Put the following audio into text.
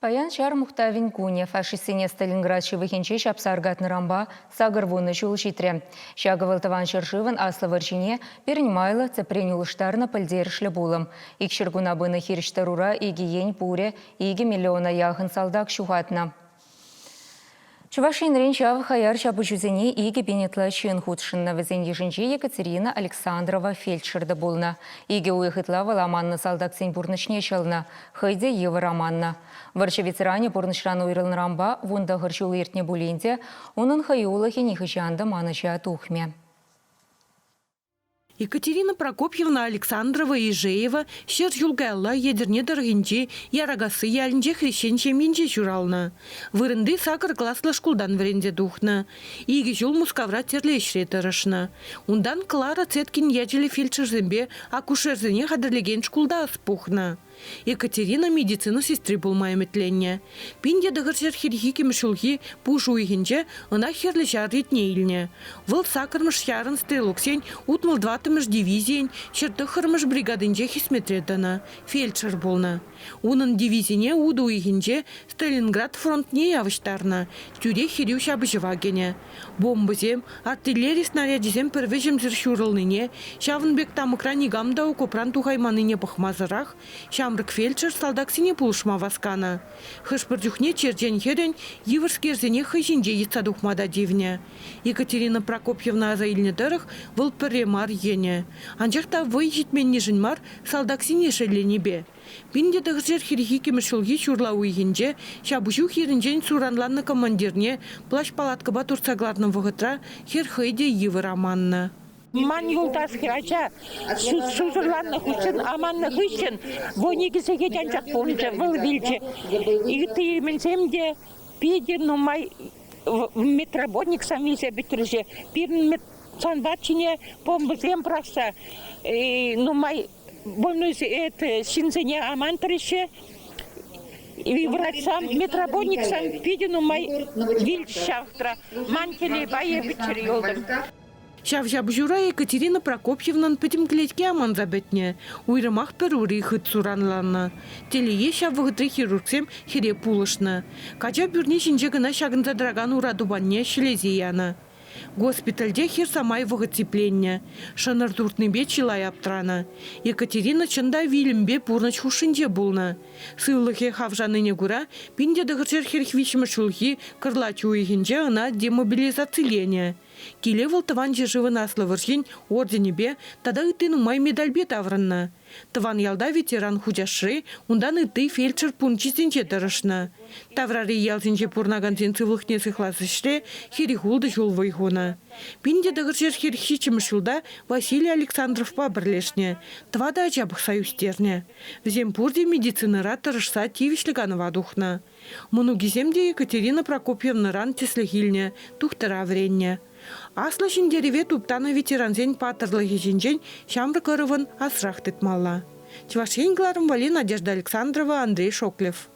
Паян ҫар мухтавӗн кунӗ фашистсене Сталинград ҫывӑхӗнче ҫапса аркатнӑранпа 80 ҫул ҫитрӗ. Ҫакӑ вӑл Тӑван ҫӗршывӑн Аслӑ вӑрҫине пирӗн майлӑ тӗпрен улӑштарнӑ пӗлтерӗшлӗ пулӑм. Икҫӗр куна пынӑ хирӗҫтӑрура икӗ ен пурӗ 2 миллиона яхӑн салтак ҫухатнӑ. Чӑваш Енрен ҫав хаяр ҫапӑҫусене 2000 ытла ҫын хутшӑннӑ. Вӗсен йышӗнче Екатерина Александрова фельдшер та пулнӑ. Икӗ уйӑх ытла вӑл аманнӑ салтаксен пурнӑҫне ҫӑлнӑ. Хӑй те йывӑр аманнӑ. Вӑрҫӑ ветеранӗ пурнӑҫран уйрӑлнӑранпа 19 ҫул иртнӗ пулин те унӑн хӑюлӑхӗ нихӑҫан та манӑҫа тухмӗ. Екатерина Прокопьевна Александрова Ижеева 100 ҫул каялла Етӗрне тӑрӑхӗнчи Яракасси ялӗнче хресчен ҫемйинче ҫуралнӑ. Вырӑнти сакӑр класлӑ шкултан вӗренсе тухнӑ. Икӗ ҫул Мускавра тӗрлӗ ӗҫре тӑрӑшнӑ. Унтан Клара Цеткин ячӗллӗ фельдшерсемпе акушерсене хатӗрлекен шкулта ӑс пухнӑ. Екатерина медицина сестри пулма ӗмӗтленнӗ. 1942 ҫулхи пуш уйӑхӗнче ӑна Хӗрлӗ Ҫар ретне илнӗ. Вӑл саккӑрмӗш ҫарӑн стрелоксен 64-мӗш дивизийӗн 109-мӗш бригадинче хӗсметре тӑнӑ, фельдшер пулнӑ. Унӑн дивизине утӑ уйӑхӗнче Сталинград фронтне явӑҫтарнӑ, тӳрех хӗрӳ ҫапӑҫӑва кӗнӗ. Бомбӑсем, артиллери снарячӗсем пӗр вӗҫӗмсӗр ҫурӑлнине, ҫавӑн пек тамӑкра никам та окопран тухайманнине пӑхмасӑрах ҫамрӑк фельдшер салтаксене пулӑшма васканӑ. Хӑш-пӗр чухне черчен хӗрӗн йывӑрскерсене хӑй ҫинче йӑтса тухма та тивнӗ. Екатерина Прокопьевна аса илнӗ тӑрӑх, вӑл пӗрре мар йӗнӗ. Анчах та вӑй ҫитменнишӗн мар, салтаксене шелленипе. 1942 ҫулхи ҫурла уйӑхӗнче ҫапӑҫу хирӗнчен суранланнӑ командирне плащ-палаткӑпа туртса кӑларнӑ вӑхӑтра хӗр хӑй те йывӑр аманнӑ. Ман юлташ хӗрача сусӑрланнӑ хыҫҫӑн, аманнӑ хыҫҫӑн 12 сехет анчах пулчӗ, вӑл вилчӗ. Ытти мӗнсем те питӗ нумай медработниксем вилсе пӗтрӗҫ. Пирӗн медсанбат ҫине бомбӑсем пӑрахса нумай больной это ҫынсене амантрӗҫ. Врачсам, медработниксам питӗ нумай вилчӗҫ ҫав вӑхӑтра. Ман телейпа эпӗ чӗр юлтӑм. Ҫав ҫапӑҫура Екатерина Прокопьевнӑн пӗтӗм кӗлетки аманса пӗтнӗ, уйрӑмах пӗр ури хыт суранланнӑ. Телее, ҫав вӑхӑтри хирургсем хӗре пулӑшнӑ. Кача пӳрни ҫинче кӑна ҫакӑнса тӑракан ура тупанне ҫӗлесе янӑ. Госпитальте хӗр самай вӑхӑт сипленнӗ. Шӑнӑр туртнипе чылай аптранӑ. Екатерина чӑн та вилӗмпе пурнӑҫ хушшинче пулнӑ. Сывлӑхӗ хавшанине кура 1943 ҫулхи кӑрлач уйӑхӗнче ӑна демобилизациленӗ. Киле вӑл Тӑван ҫӗршывӑн Аслӑ вӑрҫин орденӗпе тата ытти нумай медальпе таврӑннӑ. Тӑван ялта ветеран хучашри, унтан ытти фельдшер пункчӗсенче тӑрӑшнӑ. Таврари ялсенче пурӑнакансен сывлӑхне сыхлас ӗҫре хӗрӗх ултӑ ҫул вӑй хунӑ. 1947 ҫулта Василий Александровпа пӗрлешнӗ, тӑватӑ ача пӑхса ӳстернӗ. Вӗсем пурте медицинӑра тӑрӑшса тивӗҫлӗ канӑва тухнӑ. Мӑнукӗсем те Екатерина Прокопьевнӑран тӗслӗх илнӗ, тухтӑра вӗреннӗ. Аслӑ Ҫӗнтерӗве туптанӑ ветерансен паттӑрлӑхӗ ҫинчен ҫамрӑк ӑрӑвӑн асрах тытмалла. Чӑваш Ен кӑларӑм валли Надежда Александрова, Андрей Шоклев.